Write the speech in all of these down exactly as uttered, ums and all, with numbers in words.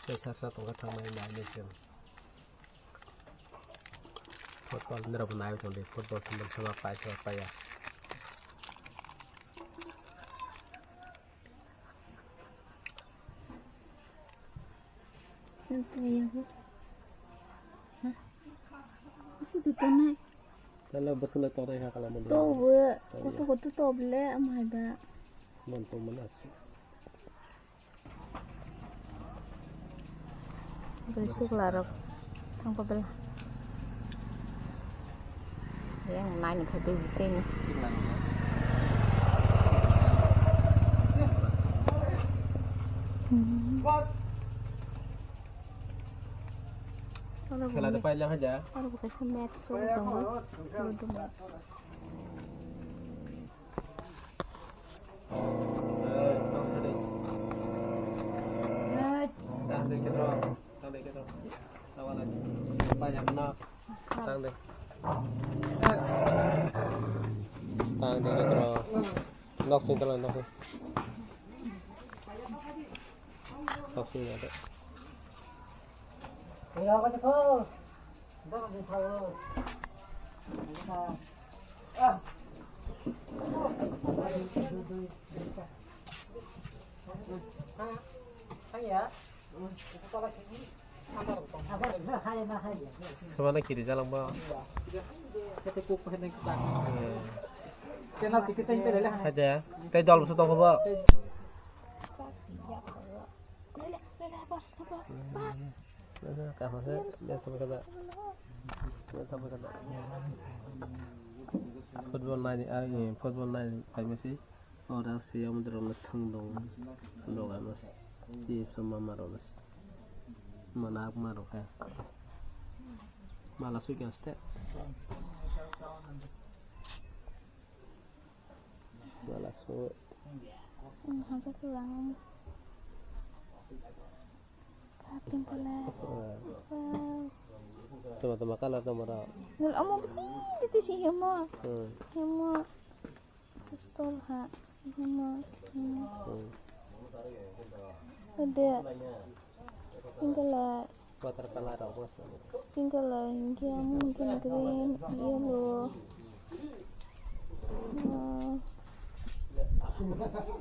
Tei sa sa tongkha thangmani nainai chwng. Football nirok bo naiwi tongdi, football thumwi thangma pai thangma paiya. Tala bwswk lai tongnai kha kala mani. To bo, koto koto to bole, amhai ba. Mon tong mana si. Bwswk larok thangpa bela. Yang naini kha tei tei. Khela de paila haja. Aro bo kaisa match rok tongo. Ludo match. Nok sing tala, nok sing. Nok sing ada. Samana kiri jalangba. Penalty kisa ini lele. Ada. Tei dol busu tongkho bo. Kaham se, biasa busu da. Biasa busu da. Football nai, ah, football nai, paimasi. Ora si amudro na thang dong. Loga mas. Si sama maro mas. Mana aku maro kha. Mala sui kan ste. Mala sui. Hajar kurang. Pink color. Wow. Tama tama color tama ra. Nil omo bisi diti si hemo. Hmm. Hemo. Stol ha. Hemo. Hmm. Hmm. Ade. Pink color. Water color rok. Pink color hinkhe amo hinkhe green, yellow. Ah,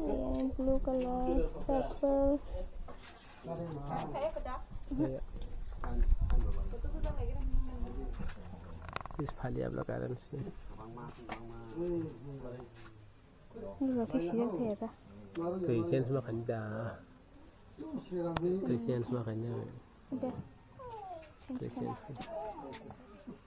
eh, blue color, purple. Is phali abla currency. Ni ba khe sijak thaya ta. Twi change ma khani da. Twi change ma khani. Da. Twi change.